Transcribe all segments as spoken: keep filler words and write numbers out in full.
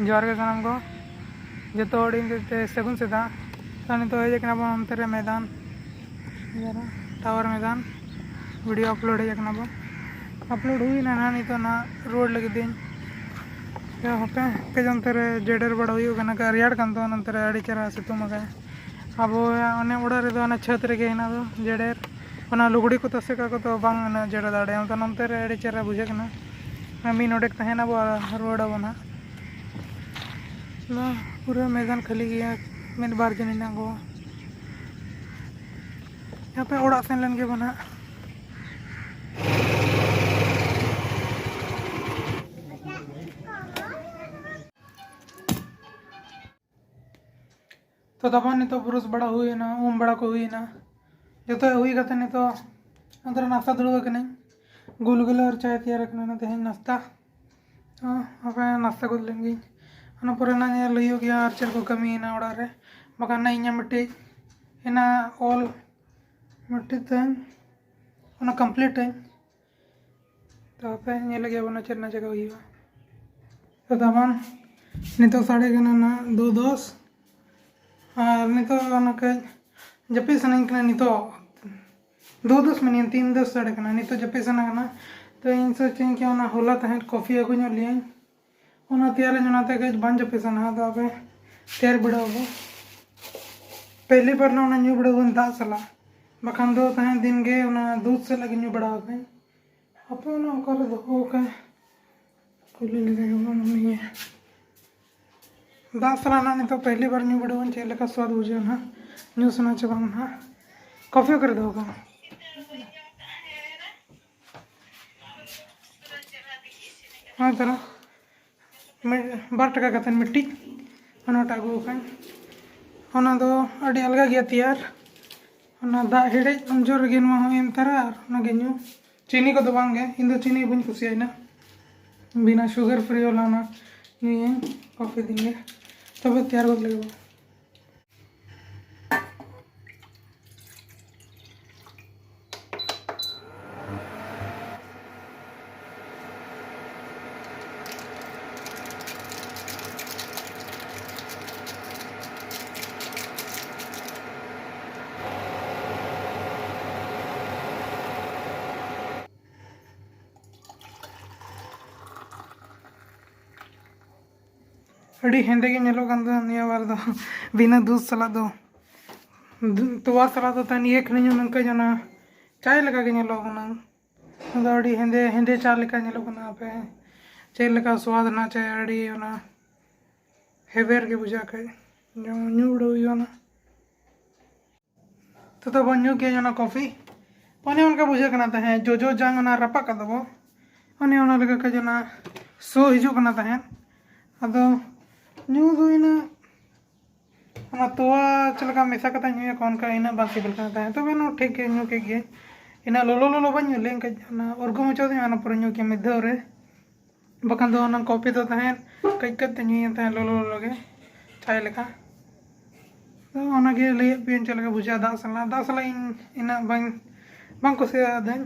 ᱡᱚᱦᱟᱨ ᱜᱮ ᱥᱟᱱᱟᱢ ᱠᱚ, ᱡᱚᱛᱚ ᱦᱚᱲ ᱤᱧ ᱛᱮ ᱥᱟᱹᱜᱩᱱ ᱥᱮᱛᱟᱜ᱾ ᱛᱚ ᱱᱤᱛᱚᱜ ᱦᱮᱡ ᱟᱠᱟᱱᱟ ᱵᱚᱱ ᱚᱱᱛᱮ ᱨᱮ ᱢᱮᱫᱟᱱ, ᱴᱟᱣᱟᱨ ᱢᱮᱫᱟᱱ, ᱵᱷᱤᱰᱤᱭᱳ ᱟᱯᱞᱳᱰ ᱦᱮᱡ ᱟᱠᱟᱱᱟ ᱵᱚᱱ᱾ ᱟᱯᱞᱳᱰ ᱦᱩᱭᱱᱟ ᱱᱟᱦᱟᱜ, ᱱᱤᱛᱚᱜ ᱱᱟᱦᱟᱜ ᱨᱩᱣᱟᱹᱲ ᱞᱟᱹᱜᱤᱫ ᱤᱧ᱾ ᱛᱚ ᱦᱟᱯᱮ ᱠᱟᱹᱡ ᱚᱱᱛᱮ ᱨᱮ ᱡᱮᱰᱮᱨ ᱵᱟᱲᱟ ᱦᱩᱭᱩᱜ ᱠᱟᱱᱟ, ᱨᱮᱭᱟᱲ ᱠᱟᱱ ᱛᱟᱵᱚᱱᱟ ᱚᱱᱛᱮ ᱨᱮ, ᱟᱹᱰᱤ ᱪᱮᱦᱨᱟ ᱥᱤᱛᱩᱝ ᱟᱠᱟᱫ᱾ ᱟᱵᱚ ᱚᱱᱮ ᱚᱲᱟᱜ ᱨᱮᱫᱚ ᱚᱱᱟ ᱪᱷᱟᱹᱫᱽ ᱨᱮᱜᱮ ᱦᱮᱱᱟᱜ ᱫᱚ ᱡᱮᱰᱮᱨ, ᱚᱱᱟ ᱞᱩᱜᱽᱲᱤ ᱠᱚ ᱛᱟᱥᱮ ᱠᱟᱜ ᱠᱚᱫᱚ ᱵᱟᱝ ᱚᱱᱟ ᱡᱮᱰᱮᱨ ᱫᱟᱲᱮᱭᱟᱜᱼᱟ᱾ ᱚᱱᱛᱮ ᱱᱚᱱᱛᱮ ᱨᱮ ᱟᱹᱰᱤ ᱪᱮᱦᱨᱟ ᱵᱩᱡᱷᱟᱹᱜ ᱠᱟᱱᱟ᱾ ᱟᱨ ᱢᱤᱫ ᱱᱚᱰᱮᱠ ᱛᱟᱦᱮᱱᱟ ᱟᱵᱚ ᱟᱨ ᱨᱩᱣᱟᱹᱲ ᱟᱵᱚ ᱱᱟᱦᱟᱜ᱾ ᱱᱚᱣᱟ ᱯᱩᱨᱟᱹ ᱢᱮᱫᱟᱱ ᱠᱷᱟᱹᱞᱤ ᱜᱮᱭᱟ, ᱢᱤᱫ ᱵᱟᱨ ᱡᱚᱱ ᱦᱮᱱᱟᱜ ᱠᱚᱣᱟ᱾ ᱦᱟᱯᱮ ᱚᱲᱟᱜ ᱥᱮᱱ ᱞᱮᱱ ᱜᱮᱵᱚᱱ ᱱᱟᱦᱟᱜ᱾ ᱛᱚ ᱛᱟᱯᱚᱨ ᱱᱤᱛᱚᱜ ᱵᱨᱟᱥ ᱵᱟᱲᱟ ᱦᱩᱭᱮᱱᱟ, ᱩᱢ ᱵᱟᱲᱟ ᱠᱚ ᱦᱩᱭᱮᱱᱟ, ᱡᱚᱛᱚ ᱦᱩᱭ ᱠᱟᱛᱮ ᱱᱤᱛᱚᱜ ᱚᱱᱛᱮ ᱨᱮ ᱱᱟᱥᱛᱟ ᱫᱩᱲᱩᱵ ᱟᱠᱟᱱᱟᱹᱧ᱾ ᱜᱩᱞᱜᱩᱞᱟᱹ ᱟᱨ ᱪᱟ ᱛᱮᱭᱟᱨ ᱟᱠᱟᱱᱟ, ᱚᱱᱟ ᱛᱮᱦᱮᱧ ᱱᱟᱥᱛᱟ᱾ ᱛᱚ ᱦᱟᱯᱮ ᱱᱟᱥᱛᱟ ᱜᱚᱫ ᱞᱮᱱ ᱜᱤᱧ, ᱚᱱᱟ ᱯᱚᱨᱮ ᱱᱟᱜ ᱧᱮᱞ ᱦᱩᱭᱩᱜ ᱜᱮᱭᱟ ᱟᱨ ᱪᱮᱫ ᱠᱚ ᱠᱟᱹᱢᱤ ᱦᱮᱱᱟᱜ ᱚᱲᱟᱜ ᱨᱮ, ᱵᱟᱠᱷᱟᱱ ᱱᱟᱜ ᱤᱧᱟᱹᱜ ᱢᱤᱫᱴᱤᱡ ᱦᱮᱱᱟᱜ ᱚᱞ ᱢᱤᱫᱴᱤᱡ ᱛᱟᱹᱧ, ᱚᱱᱟ ᱠᱚᱢᱯᱞᱤᱴ ᱟᱹᱧ᱾ ᱛᱚ ᱦᱟᱯᱮ ᱧᱮᱞ ᱞᱮᱜᱮ ᱵᱚᱱ ᱪᱮᱫ ᱨᱮᱱᱟᱜ ᱡᱟᱭᱜᱟ ᱦᱩᱭᱩᱜᱼᱟ᱾ ᱛᱚ ᱛᱟᱵᱚᱱ ᱱᱤᱛᱚᱜ ᱥᱟᱰᱮ ᱠᱟᱱᱟ ᱱᱟᱜ ᱫᱩ ᱫᱚᱥ, ᱟᱨ ᱱᱤᱛᱚᱜ ᱚᱱᱟ ᱠᱟᱹᱡ ᱡᱟᱹᱯᱤᱫ ᱥᱟᱱᱟᱧ ᱠᱟᱱᱟ ᱱᱤᱛᱚᱜ᱾ ᱫᱩ ᱫᱚᱥ ᱢᱮᱱᱟᱹᱧ, ᱛᱤᱱ ᱫᱚᱥ ᱥᱟᱰᱮ ᱠᱟᱱᱟ, ᱱᱤᱛᱚᱜ ᱡᱟᱹᱯᱤᱫ ᱥᱟᱱᱟ ᱠᱟᱱᱟ᱾ ᱛᱚ ᱤᱧ ᱥᱚᱪ ᱤᱧ ᱠᱮ ᱚᱱᱟ ᱦᱚᱞᱟ ᱛᱟᱦᱮᱸᱫ ᱠᱚᱯᱷᱤ ᱟᱹᱜᱩ ᱧᱚᱜ ᱞᱮᱭᱟᱹᱧ, ᱚᱱᱟ ᱛᱮᱭᱟᱨᱟᱹᱧ, ᱚᱱᱟᱛᱮ ᱠᱟᱹᱡ ᱵᱟᱝ ᱡᱟᱹᱯᱤᱫ ᱥᱟᱱᱟ᱾ ᱟᱫᱚ ᱟᱯᱮ ᱛᱮᱭᱟᱨ ᱵᱤᱰᱟᱹᱣ ᱟᱵᱚ᱾ ᱯᱮᱦᱞᱤ ᱵᱟᱨ ᱱᱟ ᱚᱱᱟ ᱧᱩ ᱵᱤᱰᱟᱹᱣ ᱵᱚᱱ ᱫᱟᱜ ᱥᱟᱞᱟᱜ, ᱵᱟᱠᱷᱟᱱ ᱫᱚ ᱛᱟᱦᱮᱸ ᱫᱤᱱ ᱜᱮ ᱚᱱᱟ ᱫᱩᱫᱷ ᱥᱟᱞᱟᱜ ᱜᱮ ᱧᱩ ᱵᱟᱲᱟ ᱟᱠᱟᱫᱟᱹᱧ᱾ ᱦᱟᱯᱮ ᱚᱱᱟ ᱚᱠᱟᱨᱮ ᱫᱚᱦᱚ ᱟᱠᱟᱫ, ᱠᱩᱞᱤ ᱞᱮᱜᱮ ᱜᱮᱵᱚᱱ ᱩᱱᱤ ᱜᱮ᱾ ᱫᱟᱜ ᱥᱟᱞᱟᱜ ᱱᱟᱜ ᱱᱤᱛᱚᱜ ᱯᱮᱦᱞᱤ ᱵᱟᱨ ᱧᱩ ᱵᱤᱰᱟᱹᱣ ᱟᱹᱧ, ᱪᱮᱫ ᱞᱮᱠᱟ ᱥᱣᱟᱫ ᱵᱩᱡᱷᱟᱹᱜᱼᱟ ᱱᱟᱦᱟᱜ, ᱧᱩ ᱥᱟᱱᱟ ᱪᱮ ᱵᱟᱝ ᱱᱟᱦᱟᱜ᱾ ᱠᱚᱯᱷᱤ ᱚᱠᱟᱨᱮ ᱫᱚᱦᱚ ᱠᱟᱜᱼᱟ? ᱦᱮᱸ ᱛᱟᱨᱟ᱾ ᱢᱤᱫ ᱵᱟᱨ ᱴᱟᱠᱟ ᱠᱟᱛᱮᱫ ᱢᱤᱫᱴᱤᱡ ᱚᱱᱟᱴᱟᱜ ᱟᱹᱜᱩ ᱟᱠᱟᱫ᱾ ᱚᱱᱟ ᱫᱚ ᱟᱹᱰᱤ ᱟᱞᱜᱟ ᱜᱮᱭᱟ ᱛᱮᱭᱟᱨ᱾ ᱚᱱᱟ ᱫᱟᱜ ᱦᱮᱰᱮᱡ ᱩᱱ ᱡᱳᱨ ᱨᱮᱜᱮ ᱱᱚᱣᱟ ᱦᱚᱸ ᱮᱢ ᱛᱟᱨᱟ ᱟᱨ ᱚᱱᱟᱜᱮ ᱧᱩ᱾ ᱪᱤᱱᱤ ᱠᱚᱫᱚ ᱵᱟᱝ ᱜᱮ, ᱤᱧ ᱫᱚ ᱪᱤᱱᱤ ᱵᱟᱹᱧ ᱠᱩᱥᱤᱭᱟᱜᱼᱟ ᱤᱱᱟᱹᱜ᱾ ᱵᱤᱱᱟ ᱥᱩᱜᱟᱨ ᱯᱷᱨᱤ ᱣᱟᱞᱟ ᱚᱱᱟ ᱧᱩᱭᱟᱹᱧ ᱠᱚᱯᱷᱤ ᱫᱤᱱ ᱜᱮ᱾ ᱛᱚᱵᱮ ᱛᱮᱭᱟᱨ ᱜᱚᱫ ᱞᱮᱜᱮ ᱵᱚ᱾ ᱟᱹᱰᱤ ᱦᱮᱸᱫᱮ ᱜᱮ ᱧᱮᱞᱚᱜ ᱠᱟᱱ ᱫᱚ ᱱᱤᱭᱟᱹ ᱵᱟᱨ ᱫᱚ᱾ ᱵᱤᱱᱟᱹ ᱫᱩᱫᱷ ᱥᱟᱞᱟᱜ ᱫᱚ, ᱫᱩ- ᱛᱚᱣᱟ ᱥᱟᱞᱟᱜ ᱫᱚ ᱛᱟᱦᱮᱱ ᱤᱭᱟᱹ ᱠᱷᱟᱱᱤᱧ ᱱᱚᱝᱠᱟ ᱡᱮ ᱚᱱᱟ ᱪᱟᱭ ᱞᱮᱠᱟ ᱜᱮ ᱧᱮᱞᱚᱜ ᱠᱟᱱᱟ᱾ ᱟᱫᱚ ᱟᱹᱰᱤ ᱦᱮᱸᱫᱮ ᱦᱮᱸᱫᱮ ᱪᱟ ᱞᱮᱠᱟ ᱧᱮᱞᱚᱜ ᱠᱟᱱᱟ᱾ ᱟᱯᱮ ᱪᱮᱫ ᱞᱮᱠᱟ ᱥᱣᱟᱫ ᱨᱮᱱᱟᱜ ᱪᱟ, ᱟᱹᱰᱤ ᱚᱱᱟ ᱦᱮᱵᱮᱨ ᱜᱮ ᱵᱩᱡᱷᱟᱹᱜ ᱠᱷᱟᱡ ᱡᱮᱢᱚᱱ ᱧᱩ ᱩᱰᱟᱹᱣ ᱦᱩᱭᱩᱜᱼᱟ ᱚᱱᱟ᱾ ᱛᱚ ᱛᱚᱵᱚ ᱧᱩ ᱜᱮ ᱚᱱᱟ ᱠᱚᱯᱷᱤ᱾ ᱚᱱᱮ ᱚᱱᱠᱟ ᱵᱩᱡᱷᱟᱹᱜ ᱠᱟᱱᱟ ᱛᱟᱦᱮᱸᱫ, ᱡᱚᱡᱚ ᱡᱟᱝ ᱚᱱᱟ ᱨᱟᱯᱟᱜ ᱠᱟᱜ ᱫᱚᱵᱚ, ᱚᱱᱮ ᱚᱱᱟ ᱞᱮᱠᱟ ᱠᱟᱡ ᱚᱱᱟ ᱥᱚ ᱦᱤᱡᱩᱜ ᱠᱟᱱᱟ ᱛᱟᱦᱮᱸᱫ᱾ ᱟᱫᱚ ᱧᱩ ᱫᱚ ᱤᱱᱟᱹᱜ ᱚᱱᱟ ᱛᱚᱣᱟ ᱪᱮᱫ ᱞᱮᱠᱟ ᱢᱮᱥᱟ ᱠᱟᱛᱮ ᱧᱩᱭᱟᱠᱚ, ᱚᱱᱠᱟ ᱤᱱᱟᱹᱜ ᱵᱟᱝ ᱥᱤᱵᱤᱞ ᱠᱟᱱᱟ ᱛᱟᱦᱮᱸᱫ᱾ ᱛᱚᱵᱮ ᱱᱚᱣᱟ ᱴᱷᱤᱠ ᱜᱮ, ᱧᱩ ᱠᱮᱫ ᱜᱮ᱾ ᱤᱱᱟᱹᱜ ᱞᱚᱞᱚ ᱞᱚᱞᱚ ᱵᱟᱹᱧ ᱧᱩ ᱞᱮᱫ, ᱠᱟᱹᱡ ᱚᱱᱟ ᱩᱨᱜᱩᱢ ᱦᱚᱪᱚ ᱫᱤᱧ, ᱚᱱᱟ ᱯᱚᱨᱮ ᱧᱩ ᱠᱮᱫ ᱢᱤᱫ ᱫᱷᱟᱣ ᱨᱮ᱾ ᱵᱟᱠᱷᱟᱱ ᱫᱚ ᱚᱱᱟ ᱠᱚᱯᱷᱤ ᱫᱚ ᱛᱟᱦᱮᱸᱫ ᱠᱟᱹᱡ ᱠᱟᱹᱡ ᱛᱮ ᱧᱩᱭᱮᱫ ᱛᱟᱦᱮᱸᱫ ᱞᱚᱞᱚ ᱞᱚᱞᱚ ᱜᱮ, ᱪᱟᱭ ᱞᱮᱠᱟ᱾ ᱛᱚ ᱚᱱᱟᱜᱮ ᱞᱟᱹᱭᱮᱫ ᱯᱮᱭᱟᱹᱧ ᱪᱮᱫ ᱞᱮᱠᱟ ᱵᱩᱡᱷᱟᱹᱜᱼᱟ ᱫᱟᱜ ᱥᱟᱞᱟᱜ᱾ ᱫᱟᱜ ᱥᱟᱞᱟᱜ ᱤᱧ ᱤᱱᱟᱹᱜ ᱵᱟᱹᱧ, ᱵᱟᱝ ᱠᱩᱥᱤᱭᱟᱫᱟᱹᱧ᱾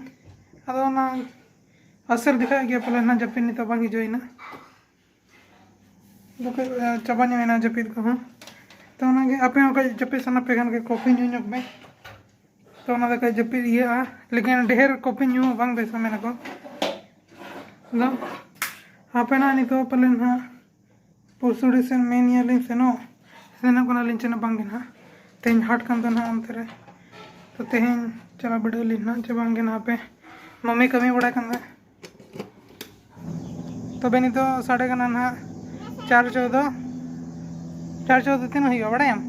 ᱟᱫᱚ ᱚᱱᱟ ᱟᱥᱮᱨ ᱫᱮᱠᱷᱟᱜ ᱜᱮᱭᱟ ᱯᱟᱞᱮ ᱱᱟᱦᱟᱜ ᱡᱟᱹᱯᱤᱫ ᱱᱤᱛᱚᱜ ᱵᱟᱝ ᱦᱤᱡᱩᱜᱼᱟ ᱤᱱᱟᱹᱜ᱾ ᱟᱫᱚ ᱠᱟᱹᱡ, ᱪᱟᱵᱟ ᱧᱚᱜ ᱮᱱᱟ ᱡᱟᱹᱯᱤᱫ ᱠᱚᱦᱚᱸ᱾ ᱛᱚ ᱚᱱᱟᱜᱮ ᱟᱯᱮ ᱦᱚᱸ ᱠᱟᱹᱡ ᱡᱟᱹᱯᱤᱫ ᱥᱟᱱᱟ ᱯᱮ ᱠᱷᱟᱱ ᱜᱮ ᱠᱚᱯᱷᱤ ᱧᱩ ᱧᱚᱜ ᱯᱮ᱾ ᱛᱚ ᱚᱱᱟ ᱫᱚ ᱠᱟᱹᱡ ᱡᱟᱹᱯᱤᱫ ᱤᱭᱟᱹᱜᱼᱟ, ᱞᱮᱠᱤᱱ ᱰᱷᱮᱨ ᱠᱚᱯᱷᱤ ᱧᱩ ᱦᱚᱸ ᱵᱟᱝ ᱵᱮᱥᱟ ᱢᱮᱱᱟᱠᱚ᱾ ᱟᱫᱚ ᱦᱟᱯᱮ ᱱᱟᱦᱟᱜ ᱱᱤᱛᱚᱜ ᱯᱟᱞᱮ ᱱᱟᱦᱟᱜ ᱯᱚᱨᱥᱩ ᱰᱤ ᱥᱮᱱ ᱢᱮᱱ ᱤᱭᱟᱹ ᱞᱤᱧ ᱥᱮᱱᱚᱜ, ᱥᱮᱱᱚᱜ ᱠᱟᱱᱟᱞᱤᱧ ᱪᱮᱫ ᱦᱚᱸ ᱵᱟᱝ ᱜᱮ ᱱᱟᱦᱟᱜ᱾ ᱛᱮᱦᱮᱧ ᱦᱟᱴ ᱠᱟᱱ ᱫᱚ ᱱᱟᱦᱟᱜ ᱚᱱᱛᱮ ᱨᱮ᱾ ᱛᱚ ᱛᱮᱦᱮᱧ ᱪᱟᱞᱟᱣ ᱵᱤᱰᱟᱹᱣ ᱞᱤᱧ ᱱᱟᱦᱟᱜ ᱪᱮ ᱵᱟᱝ ᱜᱮ ᱱᱟᱦᱟᱜ ᱦᱟᱯᱮ᱾ ᱢᱟᱹᱢᱤ ᱠᱟᱹᱢᱤ ᱵᱟᱲᱟᱭ ᱠᱟᱱ ᱫᱚ᱾ ᱛᱚᱵᱮ ᱱᱤᱛᱚᱜ ᱥᱟᱰᱮ ᱠᱟᱱᱟ ᱱᱟᱦᱟᱜ ᱪᱟᱨ ᱪᱳᱫᱽᱫᱳ᱾ ᱪᱟᱨ ᱪᱳᱫᱽᱫᱳ ᱛᱤᱱᱟᱹᱜ ᱦᱩᱭᱩᱜᱼᱟ ᱵᱟᱲᱟᱭᱟᱢ?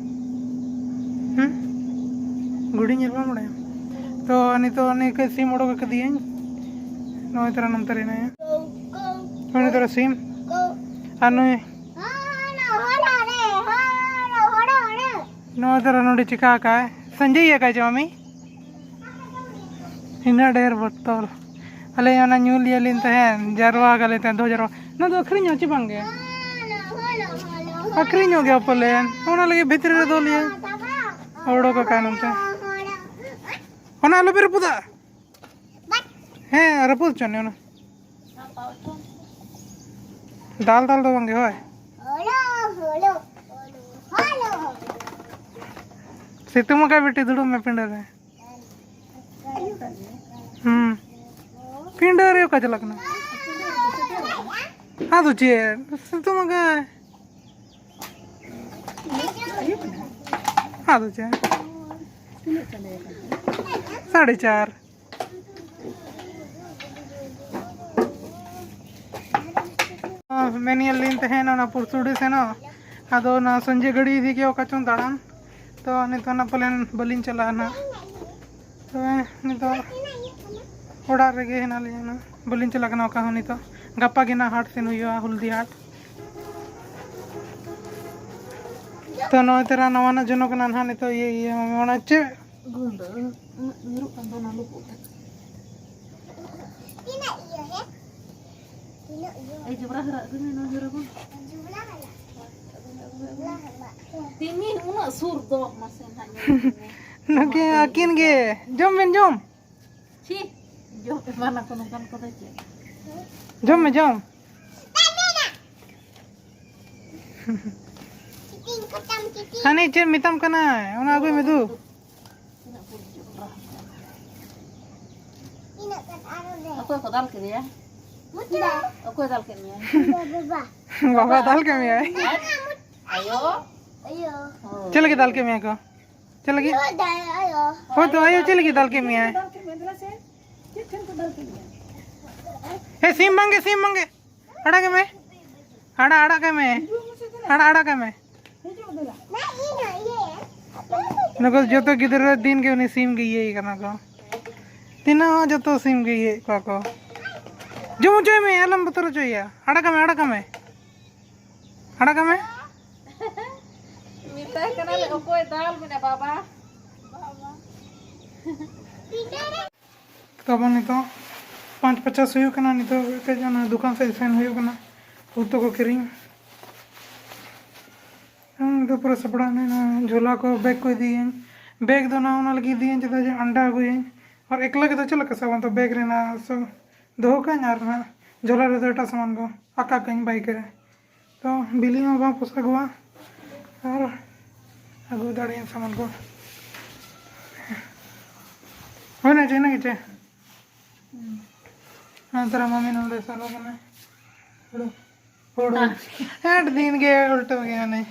ᱦᱩᱸ? ᱜᱷᱩᱲᱤ ᱧᱮᱞ ᱵᱟᱢ ᱵᱟᱲᱟᱭᱟ? ᱛᱚ ᱱᱤᱛᱚᱜ ᱩᱱᱤ ᱠᱟᱹᱡ ᱥᱤᱢ ᱚᱰᱚᱠ ᱟᱠᱟᱫᱤᱭᱟᱹᱧ᱾ ᱱᱚᱜᱼᱚᱭ ᱛᱟᱨᱟ ᱱᱚᱱᱛᱮ ᱨᱮ ᱦᱮᱱᱟᱭᱟ᱾ ᱱᱚᱜᱼᱚᱭ ᱛᱟᱨᱟ ᱥᱤᱢ᱾ ᱟᱨ ᱱᱩᱭ ᱱᱚᱣᱟ ᱫᱷᱟᱨᱟ ᱱᱚᱰᱮ ᱪᱤᱠᱟ ᱟᱠᱟᱭ? ᱥᱟᱸᱡᱮᱭ ᱟᱠᱟᱭ ᱪᱚ ᱢᱟᱢᱤ? ᱤᱱᱟᱹᱜ ᱰᱷᱮᱨ ᱵᱚᱛᱚᱞ᱾ ᱟᱞᱮ ᱚᱱᱟ ᱧᱩ ᱞᱤᱭᱟᱹᱞᱤᱧ ᱛᱟᱦᱮᱸᱱ, ᱡᱟᱨᱣᱟ ᱠᱟᱞᱮ ᱛᱟᱦᱮᱸᱱ, ᱫᱚ ᱡᱟᱨᱣᱟ᱾ ᱱᱚᱣᱟ ᱫᱚ ᱟᱹᱠᱷᱨᱤᱧᱚᱜᱼᱟ ᱪᱮ ᱵᱟᱝ ᱜᱮ? ᱟᱹᱠᱷᱨᱤᱧᱚᱜ ᱜᱮᱭᱟ ᱯᱟᱞᱮᱱ᱾ ᱚᱱᱟ ᱞᱟᱹᱜᱤᱫ ᱵᱷᱤᱛᱨᱤ ᱨᱮ ᱫᱚᱦᱚ ᱞᱤᱭᱟᱹ᱾ ᱚᱰᱚᱠ ᱟᱠᱟᱱ ᱚᱱᱛᱮ᱾ ᱚᱱᱟ ᱟᱞᱚ ᱯᱮ ᱨᱟᱹᱯᱩᱫᱟ᱾ ᱦᱮᱸ, ᱨᱟᱹᱯᱩᱫ ᱦᱚᱪᱚ ᱱᱤᱭᱟᱹ ᱚᱱᱟ᱾ ᱫᱟᱞ ᱫᱟᱞ ᱫᱚ ᱵᱟᱝ ᱜᱮ, ᱦᱳᱭ᱾ ᱥᱤᱛᱩᱝ ᱟᱠᱟᱭ ᱵᱤᱴᱤ, ᱫᱩᱲᱩᱵ ᱢᱮ ᱯᱤᱸᱰᱟᱹ ᱨᱮ᱾ ᱦᱩᱸ᱾ ᱯᱤᱸᱰᱟᱹ ᱨᱮ ᱚᱠᱟ ᱪᱟᱞᱟᱜ ᱠᱟᱱᱟ? ᱟᱫᱚ ᱪᱮᱫ? ᱥᱤᱛᱩᱝ ᱟᱠᱟᱭ᱾ ᱟᱫᱚ ᱪᱮᱫ? ᱥᱟᱲᱮ ᱪᱟᱨ᱾ ᱢᱮᱱᱮᱫ ᱞᱤᱧ ᱛᱟᱦᱮᱱ ᱚᱱᱟ ᱯᱩᱨᱥᱩᱰᱤ ᱥᱮᱱᱚᱜ, ᱟᱫᱚ ᱚᱱᱟ ᱥᱚᱧᱡᱚᱭ ᱜᱟᱹᱰᱤ ᱤᱫᱤ ᱜᱮ ᱚᱠᱟ ᱪᱚᱝ ᱫᱟᱬᱟᱱ, ᱛᱚ ᱱᱤᱛᱚᱜ ᱚᱱᱟ ᱯᱟᱞᱮᱱ ᱵᱟᱹᱞᱤᱧ ᱪᱟᱞᱟᱜᱼᱟ ᱱᱟᱦᱟᱜ᱾ ᱛᱚᱵᱮ ᱱᱤᱛᱚᱜ ᱚᱲᱟᱜ ᱨᱮᱜᱮ ᱦᱮᱱᱟᱜ ᱞᱤᱧᱟ ᱱᱟᱦᱟᱜ, ᱵᱟᱹᱞᱤᱧ ᱪᱟᱞᱟᱜ ᱠᱟᱱᱟ ᱚᱠᱟ ᱦᱚᱸ ᱱᱤᱛᱚᱜ᱾ ᱜᱟᱯᱟ ᱜᱮ ᱱᱟᱦᱟᱜ ᱦᱟᱴ ᱥᱮᱱ ᱦᱩᱭᱩᱜᱼᱟ, ᱦᱚᱞᱫᱤ ᱦᱟᱴ᱾ ᱛᱚ ᱱᱚᱜᱼᱚᱭ ᱛᱚᱨᱟ ᱱᱟᱣᱟᱱᱟᱜ ᱡᱚᱱᱚᱜ ᱠᱟᱱᱟ ᱱᱟᱦᱟᱜ ᱱᱤᱛᱚᱜ, ᱤᱭᱟᱹ ᱤᱭᱟᱹ ᱚᱱᱟ ᱪᱮᱫ ᱜᱩᱸᱰᱟᱹ ᱩᱱᱟᱹᱜ ᱧᱩᱨᱩᱜ ᱠᱟᱱ ᱫᱚ ᱚᱱᱟ ᱞᱩᱵᱩᱜ ᱨᱮ᱾ ᱛᱤᱱᱟᱹᱜ ᱤᱭᱟᱹ ᱦᱮᱸ? ᱛᱤᱱᱟᱹᱜ ᱤᱭᱟᱹ? ᱮᱭ ᱡᱚᱵᱽᱨᱟ ᱦᱟᱨᱟᱜ ᱟᱹᱜᱩᱭ ᱢᱮ, ᱱᱚᱣᱟ ᱡᱚᱵᱽᱨᱟ ᱵᱚᱱ᱾ ᱡᱚᱵᱽᱨᱟ ᱦᱟᱨᱟᱜ᱾ ᱡᱚᱵᱽᱨᱟ ᱦᱟᱨᱟᱜ᱾ ᱛᱤᱢᱤᱱ ᱩᱱᱟᱹᱜ ᱥᱩᱨ ᱫᱚ ᱢᱟᱥᱮ ᱱᱟᱦᱟᱜ ᱧᱮᱞ ᱢᱮ᱾ ᱱᱩᱠᱤᱱ ᱟᱹᱠᱤᱱ ᱜᱮ᱾ ᱡᱚᱢ ᱵᱮᱱ, ᱡᱚᱢ᱾ ᱪᱷᱤ, ᱡᱚᱢ ᱮᱢᱟᱱᱟ ᱠᱚ ᱱᱚᱝᱠᱟᱱ ᱠᱚᱫᱚ ᱪᱮᱫ? ᱡᱚᱢ ᱢᱮ, ᱡᱚᱢ᱾ Cheating ᱠᱚᱛᱟᱢ cheating. ᱦᱟᱹᱱᱤ ᱪᱮᱫ ᱢᱮᱛᱟᱢ ᱠᱟᱱᱟᱭ, ᱚᱱᱟ ᱟᱹᱜᱩᱭ ᱢᱮ ᱫᱩ᱾ ᱛᱤᱱᱟᱹᱜ ᱠᱚ ᱫᱟᱞ ᱠᱮᱫᱮᱭᱟ? ᱚᱠᱚᱭ ᱫᱟᱞ ᱠᱮᱫ ᱢᱮᱭᱟ? ᱵᱟᱵᱟ ᱫᱟᱞ ᱠᱮᱫ ᱢᱮᱭᱟᱭ᱾ ᱟᱭᱳ? ᱟᱭᱳ᱾ ᱦᱳᱭ᱾ ᱪᱮᱫ ᱞᱟᱹᱜᱤᱫ ᱫᱟᱞ ᱠᱮᱫ ᱢᱮᱭᱟ ᱠᱚ? ᱪᱮᱫ ᱞᱟᱹᱜᱤᱫ? ᱦᱳᱭ ᱛᱚ, ᱟᱭᱳ ᱪᱮᱫ ᱞᱟᱹᱜᱤᱫ ᱫᱟᱞ ᱠᱮᱫ ᱢᱮᱭᱟᱭ? ᱫᱟᱞ ᱠᱮᱫ ᱢᱮᱭᱟ, ᱫᱮᱞᱟ ᱥᱮ᱾ ᱪᱮᱫ ᱴᱷᱮᱱ ᱠᱚ ᱫᱟᱞ ᱠᱮᱫ ᱢᱮᱭᱟ? ᱮ, ᱥᱤᱢ ᱵᱟᱝᱜᱮ, ᱥᱤᱢ ᱵᱟᱝᱜᱮ᱾ ᱟᱲᱟᱜᱮ ᱢᱮ᱾ ᱟᱲᱟᱜ, ᱟᱲᱟᱜ ᱠᱟᱭ ᱢᱮ᱾ ᱟᱲᱟᱜ, ᱟᱲᱟᱜ ᱠᱟᱭ ᱢᱮ᱾ ᱱᱩᱠᱩ ᱡᱚᱛᱚ ᱜᱤᱫᱽᱨᱟᱹ ᱫᱤᱱ ᱜᱮ ᱩᱱᱤ ᱥᱤᱢ ᱜᱮ ᱤᱭᱟᱹᱭ ᱠᱟᱱᱟ ᱠᱚ᱾ ᱛᱤᱱᱟᱹᱜ ᱦᱚᱸ ᱡᱚᱛᱚ ᱥᱤᱢ ᱜᱮ ᱤᱭᱟᱹᱭᱮᱫ ᱠᱚᱣᱟ ᱠᱚ᱾ ᱡᱚᱢ ᱦᱚᱪᱚᱭ ᱢᱮ, ᱟᱞᱚᱢ ᱵᱚᱛᱚᱨ ᱦᱚᱪᱚᱭᱮᱭᱟ᱾ ᱟᱲᱟᱜ ᱠᱟᱭ ᱢᱮ, ᱟᱲᱟᱜ ᱠᱟᱭ ᱢᱮ᱾ ᱟᱲᱟᱜ ᱠᱟᱭ ᱢᱮ᱾ ᱢᱮᱛᱟᱭ ᱠᱟᱱᱟᱞᱮ, ᱚᱠᱚᱭ ᱫᱟᱞ ᱢᱮᱱᱟ ᱵᱟᱵᱟ? ᱛᱟᱵᱚᱱ ᱱᱤᱛᱚᱜ ᱯᱟᱸᱪ ᱯᱚᱪᱟᱥ ᱦᱩᱭᱩᱜ ᱠᱟᱱᱟ᱾ ᱱᱤᱛᱚᱜ ᱠᱟᱹᱡ ᱚᱱᱟ ᱫᱚᱠᱟᱱ ᱥᱮᱫ ᱥᱮᱱ ᱦᱩᱭᱩᱜ ᱠᱟᱱᱟ, ᱩᱛᱩ ᱠᱚ ᱠᱤᱨᱤᱧ᱾ ᱦᱮᱸ, ᱱᱤᱛᱚᱜ ᱯᱩᱨᱟᱹ ᱥᱟᱯᱲᱟᱣ ᱮᱱᱟ᱾ ᱡᱷᱚᱞᱟ ᱠᱚ, ᱵᱮᱜᱽ ᱠᱚ ᱤᱫᱤᱭᱟᱹᱧ᱾ ᱵᱮᱜᱽ ᱫᱚ ᱱᱟᱜ ᱚᱱᱟ ᱞᱟᱹᱜᱤᱫ ᱤᱫᱤᱭᱟᱹᱧ, ᱪᱮᱫᱟᱜ ᱡᱮ ᱟᱱᱰᱟ ᱟᱹᱜᱩᱭᱟᱹᱧ᱾ ᱟᱨ ᱮᱠᱞᱟ ᱜᱮᱫᱚ ᱪᱮᱫ ᱞᱮᱠᱟ ᱥᱟᱵᱟᱢ? ᱛᱚ ᱵᱮᱜᱽ ᱨᱮᱱᱟᱜ ᱥᱚ-, ᱫᱚᱦᱚ ᱠᱟᱜ ᱟᱹᱧ, ᱟᱨ ᱱᱟᱜ ᱡᱷᱚᱞᱟ ᱨᱮᱫᱚ ᱮᱴᱟᱜ ᱥᱟᱢᱟᱱ ᱠᱚ ᱟᱠᱟ ᱠᱟᱜ ᱟᱹᱧ ᱵᱟᱭᱤᱠ ᱨᱮ᱾ ᱛᱚ ᱵᱤᱞᱤ ᱦᱚᱸ ᱵᱟᱝ ᱯᱚᱥᱟᱜᱚᱜᱼᱟ ᱟᱨ ᱟᱹᱜᱩ ᱫᱟᱲᱮᱭᱟᱜᱼᱟ ᱥᱟᱢᱟᱱ ᱠᱚ᱾ ᱦᱩᱭᱱᱟ ᱪᱮ, ᱤᱱᱟᱹ ᱜᱮ ᱪᱮ? ᱦᱩᱸ᱾ ᱟᱨ ᱛᱟᱨᱟ ᱢᱟᱢᱤ ᱱᱚᱰᱮ ᱥᱟᱞᱟ ᱠᱟᱱᱟᱭ᱾ ᱦᱩᱲᱩ, ᱦᱩᱲᱩ᱾ ᱦᱮᱸ᱾ ᱟᱹᱰᱤ ᱫᱤᱱ ᱜᱮ ᱩᱞᱴᱟᱹᱣ ᱜᱮᱭᱟ ᱱᱩᱭ᱾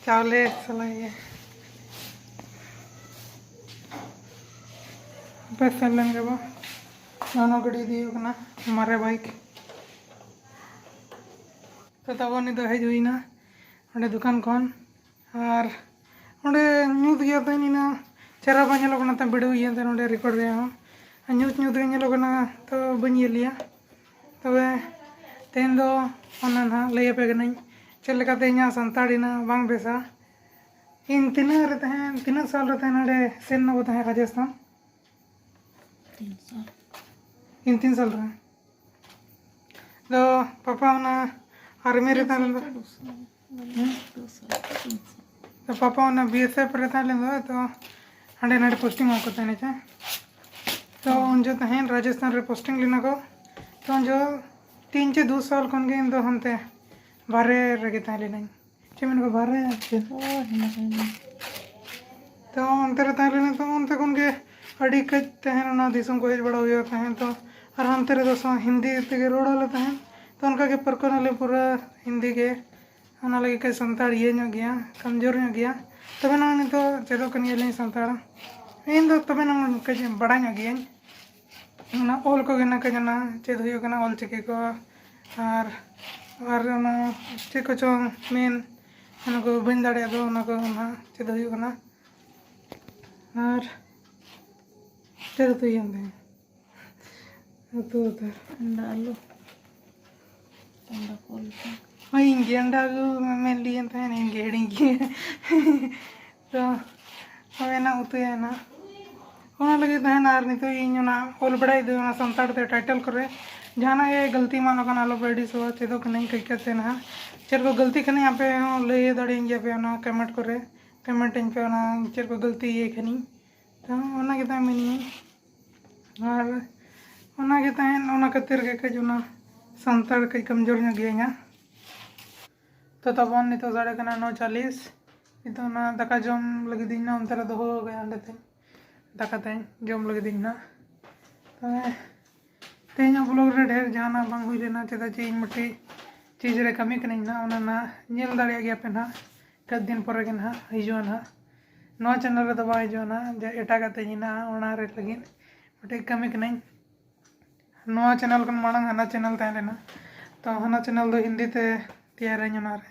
ᱪᱟᱣᱞᱮ ᱥᱟᱞᱟᱭ ᱜᱮ᱾ ᱵᱮᱥ, ᱥᱮᱱ ᱞᱮᱱ ᱜᱮᱵᱚ᱾ ᱱᱚᱣᱟ ᱜᱟᱹᱰᱤ ᱤᱫᱤ ᱦᱩᱭᱩᱜ ᱠᱟᱱᱟ, ᱢᱟᱨᱮ ᱵᱟᱭᱤᱠ᱾ ᱛᱚ ᱛᱟᱵᱚ ᱱᱤᱛ ᱫᱚ ᱦᱮᱡ ᱦᱩᱭᱱᱟ ᱚᱸᱰᱮ ᱫᱚᱠᱟᱱ ᱠᱷᱚᱱ᱾ ᱟᱨ ᱚᱸᱰᱮ ᱧᱩᱛ ᱜᱮᱭᱟ ᱛᱟᱦᱮᱸᱫ, ᱤᱱᱟᱹ ᱪᱮᱦᱨᱟ ᱵᱟᱝ ᱧᱮᱞᱚᱜ ᱠᱟᱱᱟ ᱛᱟᱦᱮᱸᱫ, ᱵᱷᱤᱰᱤᱭᱳ ᱤᱭᱟᱹ ᱛᱮ ᱱᱚᱸᱰᱮ ᱨᱮᱠᱚᱨᱰ ᱨᱮᱭᱟᱜ ᱦᱚᱸ᱾ ᱟᱨ ᱧᱩᱛ ᱧᱩᱛ ᱜᱮ ᱧᱮᱞᱚᱜ ᱠᱟᱱᱟ, ᱛᱚ ᱵᱟᱹᱧ ᱤᱭᱟᱹ ᱞᱮᱭᱟ᱾ ᱛᱚᱵᱮ ᱛᱮᱦᱮᱧ ᱫᱚ ᱚᱱᱟ ᱱᱟᱦᱟᱜ ᱞᱟᱹᱭ ᱟᱯᱮ ᱠᱟᱹᱱᱟᱹᱧ, ᱪᱮᱫ ᱞᱮᱠᱟᱛᱮ ᱤᱧᱟᱹᱜ ᱥᱟᱱᱛᱟᱲ ᱤᱱᱟᱹᱜ ᱵᱟᱝ ᱵᱮᱥᱟ᱾ ᱤᱧ ᱛᱤᱱᱟᱹᱜ ᱨᱮ ᱛᱟᱦᱮᱸ, ᱛᱤᱱᱟᱹᱜ ᱥᱟᱞ ᱨᱮ ᱛᱟᱦᱮᱸ ᱱᱚᱸᱰᱮ ᱥᱮᱱ ᱱᱟᱵᱚ ᱛᱟᱦᱮᱸ ᱨᱟᱡᱚᱥᱛᱷᱟᱱ? ᱛᱤᱱ ᱥᱟᱞ᱾ ᱤᱧ ᱛᱤᱱ ᱥᱟᱞ ᱨᱮ? ᱫᱚ ᱯᱟᱯᱟ ᱚᱱᱟ ᱟᱨᱢᱤ ᱨᱮ ᱛᱟᱦᱮᱸ ᱞᱮᱱ ᱫᱚ᱾ ᱦᱩᱸ? ᱫᱚ ᱯᱟᱯᱟ ᱚᱱᱟ ᱵᱤ ᱮᱥ ᱮᱯᱷ ᱨᱮ ᱛᱟᱦᱮᱸ ᱞᱮᱱ ᱫᱚ, ᱛᱚ ᱦᱟᱸᱰᱮ ᱱᱟᱰᱮ ᱯᱳᱥᱴᱤᱝ ᱚᱜ ᱠᱚ ᱛᱟᱦᱮᱱᱟ ᱪᱮ? ᱛᱚ ᱩᱱ ᱡᱚᱦᱚᱜ ᱛᱟᱦᱮᱸ ᱨᱟᱡᱚᱥᱛᱷᱟᱱ ᱨᱮ ᱯᱳᱥᱴᱤᱝ ᱞᱮᱱᱟ ᱠᱚ᱾ ᱛᱚ ᱩᱱ ᱡᱚᱦᱚᱜ ᱛᱤᱱ ᱪᱮ ᱫᱩ ᱥᱟᱞ ᱠᱷᱚᱱ ᱜᱮ ᱤᱧ ᱫᱚ ᱦᱟᱱᱛᱮ ᱵᱟᱦᱨᱮ ᱨᱮᱜᱮ ᱛᱟᱦᱮᱸ ᱞᱮᱱᱟᱹᱧ᱾ ᱪᱮᱫ ᱢᱮᱱ ᱠᱚ ᱵᱟᱦᱨᱮ ᱪᱮᱫ? ᱦᱳᱭ, ᱦᱮᱱᱟᱜ ᱞᱤᱧᱟ᱾ ᱛᱚ ᱚᱱᱛᱮ ᱨᱮ ᱛᱟᱦᱮᱸ ᱞᱮᱱᱟ, ᱛᱚ ᱚᱱᱛᱮ ᱠᱷᱚᱱ ᱜᱮ ᱟᱹᱰᱤ ᱠᱟᱹᱡ ᱛᱟᱦᱮᱱ ᱚᱱᱟ ᱫᱤᱥᱚᱢ ᱠᱚ ᱦᱮᱡ ᱵᱟᱲᱟ ᱦᱩᱭᱩᱜ ᱛᱟᱦᱮᱸᱫ᱾ ᱛᱚ ᱟᱨ ᱦᱟᱱᱛᱮ ᱨᱮᱫᱚ ᱥᱟ-, ᱦᱤᱱᱫᱤ ᱛᱮᱜᱮ ᱨᱚᱲ ᱟᱞᱮ ᱛᱟᱦᱮᱸᱫ᱾ ᱛᱚ ᱚᱱᱠᱟ ᱜᱮ ᱯᱟᱹᱨᱠᱟᱹᱣ ᱱᱟᱞᱮ ᱯᱩᱨᱟᱹ ᱦᱤᱱᱫᱤ ᱜᱮ᱾ ᱚᱱᱟ ᱞᱟᱹᱜᱤᱫ ᱠᱟᱹᱡ ᱥᱟᱱᱛᱟᱲ ᱤᱭᱟᱹ ᱧᱚᱜ ᱜᱮᱭᱟ, ᱠᱚᱢᱡᱳᱨ ᱧᱚᱜ ᱜᱮᱭᱟ᱾ ᱛᱚᱵᱮ ᱱᱚᱜᱼᱚᱭ ᱱᱤᱛᱚᱜ ᱪᱮᱫᱚᱜ ᱠᱟᱱ ᱜᱮᱭᱟᱞᱤᱧ ᱥᱟᱱᱛᱟᱲ᱾ ᱤᱧ ᱫᱚ ᱛᱚᱵᱮ ᱱᱚᱜᱼᱚᱭ ᱠᱟᱹᱡ ᱵᱟᱲᱟᱭ ᱧᱚᱜ ᱜᱮᱭᱟᱹᱧ᱾ ᱚᱱᱟ ᱚᱞ ᱠᱚᱜᱮ ᱱᱟᱜ ᱠᱟᱹᱡ ᱚᱱᱟ ᱪᱮᱫ ᱦᱩᱭᱩᱜ ᱠᱟᱱᱟ, ᱚᱞ ᱪᱤᱠᱤ ᱠᱚ, ᱟᱨ, ᱟᱨ ᱚᱱᱟ ᱪᱮᱫ ᱠᱚᱪᱚᱝ ᱢᱮᱱ, ᱚᱱᱟ ᱠᱚ ᱵᱟᱹᱧ ᱫᱟᱲᱮᱭᱟᱜ ᱫᱚ, ᱚᱱᱟ ᱠᱚ ᱱᱟᱜ ᱪᱮᱫ ᱦᱩᱭᱩᱜ ᱠᱟᱱᱟ᱾ ᱟᱨ ᱪᱮᱫ ᱩᱛᱩ ᱦᱩᱭᱮᱱ ᱛᱟᱦᱮᱸᱫ? ᱩᱛᱩ ᱩᱛᱟᱹᱨ᱾ ᱟᱱᱰᱟ ᱟᱞᱩ᱾ ᱟᱱᱰᱟ ᱠᱚ ᱟᱞᱩ ᱠᱚ᱾ ᱦᱳᱭ, ᱤᱧ ᱜᱮ ᱟᱱᱰᱟ ᱟᱞᱩ ᱢᱮᱱ ᱞᱤᱭᱟᱹᱧ ᱛᱟᱦᱮᱸᱱ, ᱤᱧ ᱜᱮ ᱦᱤᱲᱤᱧ ᱠᱮᱫᱟᱹᱧ᱾ ᱛᱚ, ᱦᱳᱭ, ᱚᱱᱟ ᱩᱛᱩᱭᱟ ᱱᱟᱜ᱾ ᱚᱱᱟ ᱞᱟᱹᱜᱤᱫ ᱛᱟᱦᱮᱸᱱ, ᱟᱨ ᱱᱤᱛᱚᱜ ᱤᱧ ᱚᱱᱟ ᱚᱞ ᱵᱟᱲᱟᱭ ᱫᱟᱹᱧ ᱚᱱᱟ ᱥᱟᱱᱛᱟᱲ ᱛᱮ title ᱠᱚᱨᱮ᱾ ᱡᱟᱦᱟᱸᱱᱟᱜ ᱜᱮ ᱜᱟᱹᱞᱛᱤ ᱮᱢᱟᱱ ᱟᱠᱟᱱ, ᱟᱞᱚ ᱯᱮ ᱟᱹᱲᱤᱥᱚᱜᱼᱟ, ᱪᱮᱫᱚᱜ ᱠᱟᱹᱱᱟᱹᱧ ᱠᱟᱹᱡ ᱠᱟᱹᱡ ᱛᱮ ᱱᱟᱦᱟᱜ᱾ ᱪᱮᱫ ᱠᱚ ᱜᱟᱹᱞᱛᱤ ᱠᱷᱟᱱᱤᱧ ᱟᱯᱮ ᱦᱚᱸ ᱞᱟᱹᱭ ᱫᱟᱲᱮᱭᱟᱹᱧ ᱜᱮᱭᱟ ᱯᱮ ᱚᱱᱟ comment ᱠᱚᱨᱮ᱾ Comment ᱟᱹᱧ ᱯᱮ ᱚᱱᱟ ᱪᱮᱫ ᱠᱚ ᱜᱟᱹᱞᱛᱤ ᱤᱭᱟᱹ ᱠᱷᱟᱱᱤᱧ᱾ ᱛᱚ, ᱚᱱᱟ ᱜᱮ ᱛᱟᱦᱮᱸ ᱢᱮᱱᱟᱹᱧ᱾ ᱟᱨ ᱚᱱᱟ ᱜᱮ ᱛᱟᱦᱮᱸᱱ, ᱚᱱᱟ ᱠᱷᱟᱹᱛᱤᱨ ᱜᱮ ᱠᱟᱹᱡ ᱚᱱᱟ ᱥᱟᱱᱛᱟᱲ ᱠᱟᱹᱡ ᱠᱚᱢᱡᱳᱨ ᱧᱚᱜ ᱜᱮᱭᱟ ᱤᱧᱟᱹᱜ᱾ ᱛᱚ, ᱛᱟᱵᱚᱱ ᱱᱤᱛᱚᱜ ᱥᱟᱲᱮ ᱠᱟᱱᱟ ᱱᱚ ᱪᱟᱞᱤᱥ᱾ ᱱᱤᱛᱚᱜ ᱚᱱᱟ ᱫᱟᱠᱟ ᱡᱚᱢ ᱞᱟᱹᱜᱤᱫ ᱤᱧ ᱚᱱᱛᱮ ᱨᱮ ᱫᱚᱦᱚ ᱟᱠᱟᱫᱟ, ᱚᱸᱰᱮ ᱛᱤᱧ ᱫᱟᱠᱟ ᱛᱤᱧ ᱡᱚᱢ ᱞᱟᱹᱜᱤᱫ ᱤᱧ ᱱᱟᱜ᱾ ᱛᱚᱵᱮ ᱛᱮᱦᱮᱧᱟᱜ vlog ᱨᱮ ᱰᱷᱮᱨ ᱡᱟᱦᱟᱱᱟᱜ ᱵᱟᱝ ᱦᱩᱭ ᱞᱮᱱᱟ, ᱪᱮᱫᱟᱜ ᱡᱮ ᱤᱧ ᱢᱤᱫᱴᱤᱡ ᱪᱤᱡᱽ ᱨᱮ ᱠᱟᱹᱢᱤ ᱠᱟᱹᱱᱟᱹᱧ ᱱᱟᱜ, ᱚᱱᱟ ᱱᱟᱜ ᱧᱮᱞ ᱫᱟᱲᱮᱭᱟᱜ ᱜᱮᱭᱟ ᱯᱮ ᱱᱟᱜ᱾ ᱠᱟᱹᱡ ᱫᱤᱱ ᱯᱚᱨᱮ ᱜᱮ ᱱᱟᱦᱟᱜ ᱦᱤᱡᱩᱜᱼᱟ ᱱᱟᱦᱟᱜ᱾ ᱱᱚᱣᱟ ᱪᱮᱱᱮᱞ ᱨᱮᱫᱚ ᱵᱟᱝ ᱦᱤᱡᱩᱜᱼᱟ ᱱᱟᱦᱟᱜ, ᱡᱟ ᱮᱴᱟᱜᱟᱜ ᱛᱮ ᱦᱮᱱᱟᱜᱼᱟ, ᱚᱱᱟ ᱨᱮ ᱞᱟᱹᱜᱤᱫ ᱢᱤᱫᱴᱮᱡ ᱠᱟᱹᱢᱤ ᱠᱟᱹᱱᱟᱹᱧ᱾ ᱱᱚᱣᱟ ᱪᱮᱱᱮᱞ ᱠᱷᱚᱱ ᱢᱟᱲᱟᱝ ᱦᱟᱱᱟ ᱪᱮᱱᱮᱞ ᱛᱟᱦᱮᱸ ᱞᱮᱱᱟ, ᱛᱚ ᱦᱟᱱᱟ ᱪᱮᱱᱮᱞ ᱫᱚ ᱦᱤᱱᱫᱤ ᱛᱮ ᱛᱮᱭᱟᱨᱟᱹᱧ ᱚᱱᱟ ᱨᱮ᱾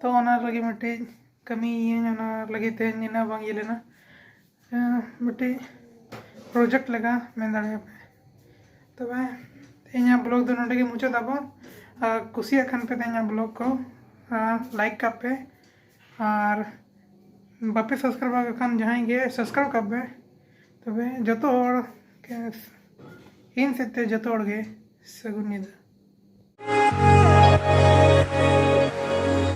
ᱛᱚ ᱚᱱᱟ ᱞᱟᱹᱜᱤᱫ ᱢᱤᱫᱴᱤᱡ ᱠᱟᱹᱢᱤᱭᱟᱹᱧ, ᱚᱱᱟ ᱞᱟᱹᱜᱤᱫ ᱛᱮ ᱤᱱᱟᱹ ᱵᱟᱝ ᱤᱭᱟᱹ ᱞᱮᱱᱟ᱾ ᱮᱸ, ᱢᱤᱫᱴᱤᱡ ᱯᱨᱚᱡᱮᱠᱴ ᱞᱮᱠᱟ ᱢᱮᱱ ᱫᱟᱲᱮᱭᱟᱜᱼᱟ ᱯᱮ᱾ ᱛᱚᱵᱮ ᱛᱮᱦᱮᱧᱟᱜ ᱵᱞᱚᱜ ᱫᱚ ᱱᱚᱰᱮ ᱜᱮ ᱢᱩᱪᱟᱹᱫ ᱟᱵᱚᱱ᱾ ᱟᱨ ᱠᱩᱥᱤᱭᱟᱜ ᱠᱷᱟᱱ ᱯᱮ ᱛᱮᱦᱮᱧᱟᱜ ᱵᱞᱚᱜ ᱠᱚ, ᱟᱨ ᱞᱟᱭᱤᱠ ᱠᱟᱜ ᱯᱮ᱾ ᱟᱨ ᱵᱟᱯᱮ ᱥᱟᱵᱥᱠᱨᱟᱭᱤᱵ ᱟᱠᱟᱫ ᱠᱷᱟᱱ ᱡᱟᱦᱟᱸᱭ ᱜᱮ ᱥᱟᱵᱥᱠᱨᱟᱭᱤᱵ ᱠᱟᱜ ᱯᱮ᱾ ᱛᱚᱵᱮ ᱡᱚᱛᱚ ᱦᱚᱲ ᱜᱮ, ᱤᱧ ᱥᱮᱫ ᱛᱮ ᱡᱚᱛᱚ ᱦᱚᱲ ᱜᱮ ᱥᱟᱹᱜᱩᱱ ᱧᱤᱫᱟᱹ᱾